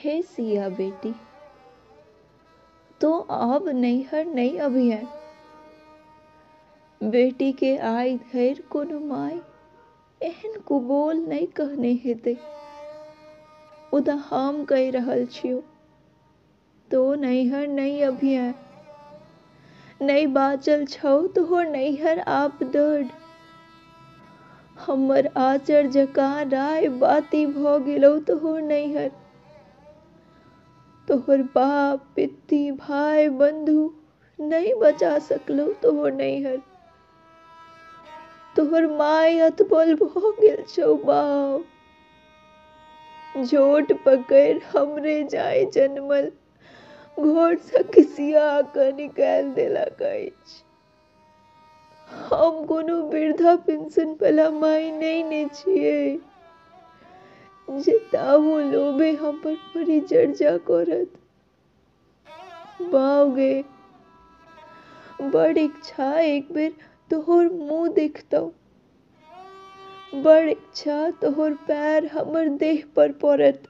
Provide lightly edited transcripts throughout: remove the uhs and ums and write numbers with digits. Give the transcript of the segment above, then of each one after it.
हे सिया बेटी, तो आब नैहर नहि अबिहे। बेटी के आइ धरि कोनो माय एहन कुबोल नहि कहने हेतै। मुदा हम कहि रहल छियौ, तो नैहर नहि अबिहे। नहि बाचल छौ तोहर नैहर आब दर्द। हमर आचर जकाँ राय बाती भऽ गेलौ तोहर नैहर। तोहर बाप, पित्ती, भाय, बंधु नहि बचा सकलौ तोहर नैहर। तोहर माय हतबल भऽ गेल छौ बाउ। झोट पकड़ि हमरे जाय जनमल घरसँ खिसिया कऽ निकालि देलक अछि। हम कोनो वृद्धा पेंशन वला माय नहि ने छियै जे ताहू लोभे हमर परिचर्या करत। बाउ गे, बड़ इच्छा एक बेर तोहर मुँह देखतौ। बड़ इच्छा तोहर पैर हमर देह पर पड़त।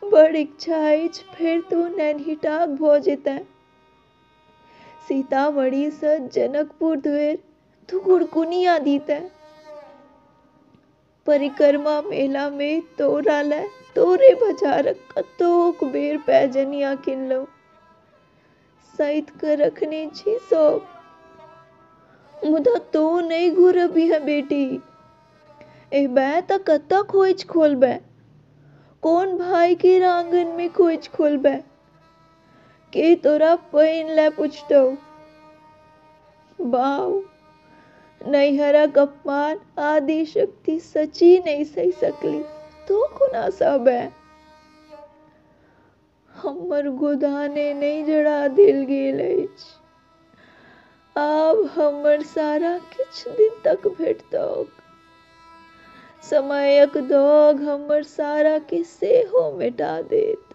बड़ इच्छा अछि फेर तू नैनहिटाक भऽ जेतै। सीतामढ़ीसँ जनकपुर धरि तू गुड़कुनिया दितै। परिक्रमा मेलामे तोरा लए तोरे बाजारक कतोक बेर पैजनिया किनलहुँ। सैत कऽ रखने छी सब। मुदा तो नहि घुरबिहे बेटी। एबै तऽ कतऽ खोइछ खोलबै? कोन भाय केर आंगनमे खोइछ खोलबै? के तोरा पानि लए पुछतौ? बाउ, नैहरक अपमान आदि शक्ति सची नहि सहि सकली, तो कोना सहबै? हमर गोदाने नहि जरा देल गेल अछि। आब हमर सारा किछु दिन तक भेटतौक। समयक दाग हमर सारा के सेहो मिटा देत।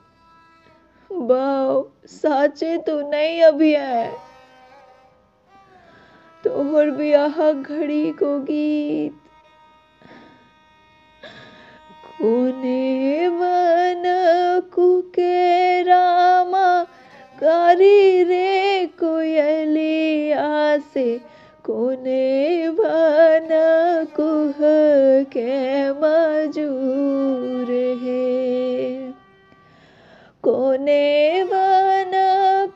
बाउ, साचे तू नहि अबिहे। तोहर बियाहक घड़ी को गीत। कोने वन कुके रामा कारी रे कोयलिया से, कोने वन कुह के मजूर हे। कोने वन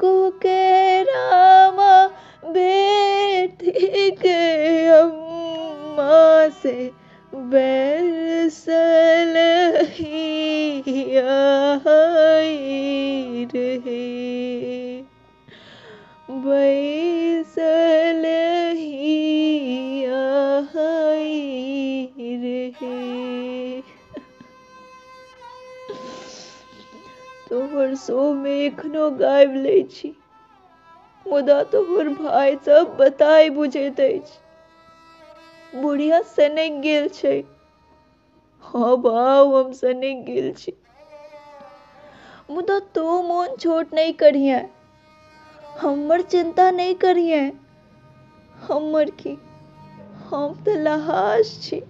कुके रामा बेटी के अम्मा से बैसल रे, बैसल रे। तोहर शोमे एखनो गाबि लै छी, मुदा तोहर भाय सब बताय बुझैत अछि। बुढ़िया सनकि गेल छै। हँ बाउ, हम सनकि गेल छी। मुदा तोँ मोन छोट नहि करिहेँ। हमर चिन्ता नहि करिहेँ। हमर की, हम तऽ लहास छी।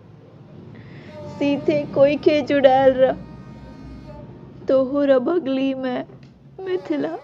सीधे कोइखे जुड़ायल रह। तोहर अभगली मे मिथिला।